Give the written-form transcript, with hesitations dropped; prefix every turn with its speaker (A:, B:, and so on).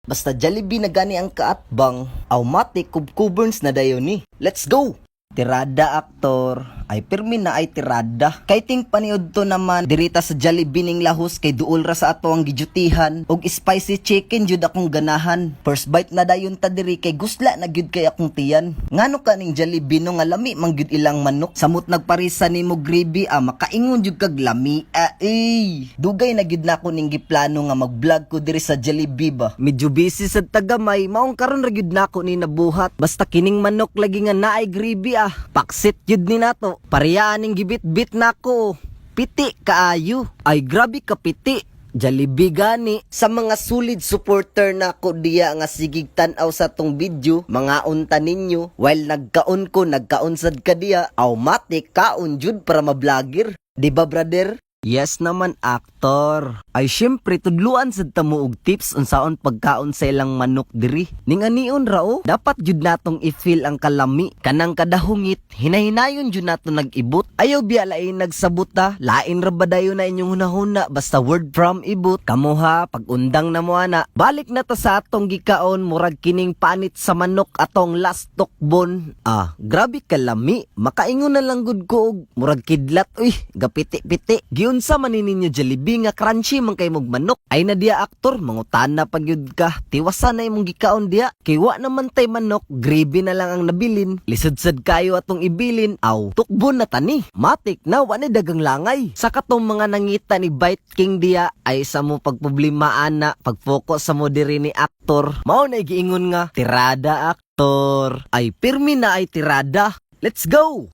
A: Basta Jollibee na gani ang kaatbang, automatic kubkuberns na dayon ni. Let's go! Tirada, aktor. Ay pirmi na ay tirada. Kay ting paniud to naman dirita sa Jollibee ning Lahos kay duol ra sa ato ang gijutihan og spicy chicken jud akong ganahan. First bite na dayon ta diri kay gusla na gyud kay akong tiyan. Ngano ka ning Jollibee no nga lami man gyud ilang manok. Samot nagparisa nimo gravy, ah, makaingon jud kag lami ah, ey. Dugay na gyud nako ning giplano nga mag-vlog ko diri sa Jollibee ba. Medyo busy sad tagamay, maong karon ra gyud nako ni nabuhat. Basta kining manok lagi nga naay gravy ah. Paksit jud ni nato. Pariyaan ning gibit-bit nako. Piti kaayo. Ay, grabe ka piti. Jollibee gani. Sa mga solid supporter nako diya nga sigig tan-aw sa tong video, mga unta ninyo, while nagkaon ko, nagkaon sad ka diya, automatic kaon jud para ma-vlogger. Di ba, brother? Yes naman, aktor. Ay syempre, tudluan sad ta mo og tips unsaon pagkaon sa ilang manok diri. Ning anion ra oh, dapat jud natong i-feel ang kalami. Kanang kadahungit, hinahinayon jud nato nag-ibot. Ayaw biya lain nagsabot ta, lain ra ba dayon na inyong hunahuna basta word from ibot. Kamo ha, pag undang na mo ana, balik na ta sa atong gikaon, murag kining panit sa manok atong last tukbon. Ah, grabe kalami. Makaingon na lang gud ko og murag kidlat uy, gapiti-piti. Giunsa man ni ninyo Jollibee nga crunchy man kay mog manok? Ay na diya, aktor, mangutana pa gyud ka. Tiwasan na imong gikaon diya. Kay wa naman tay manok, gravy na lang ang nabilin. Lisod sad kayo atong ibilin. Aw, tukbon na tani. Matik na wa ni dagang langay. Sa katong mga nangita ni Bite King diya ay sa mo pagproblema ana, pag-focus sa mo diri ni aktor. Mao na giingon nga tirada, aktor. Ay pirmi na ay tirada. Let's go!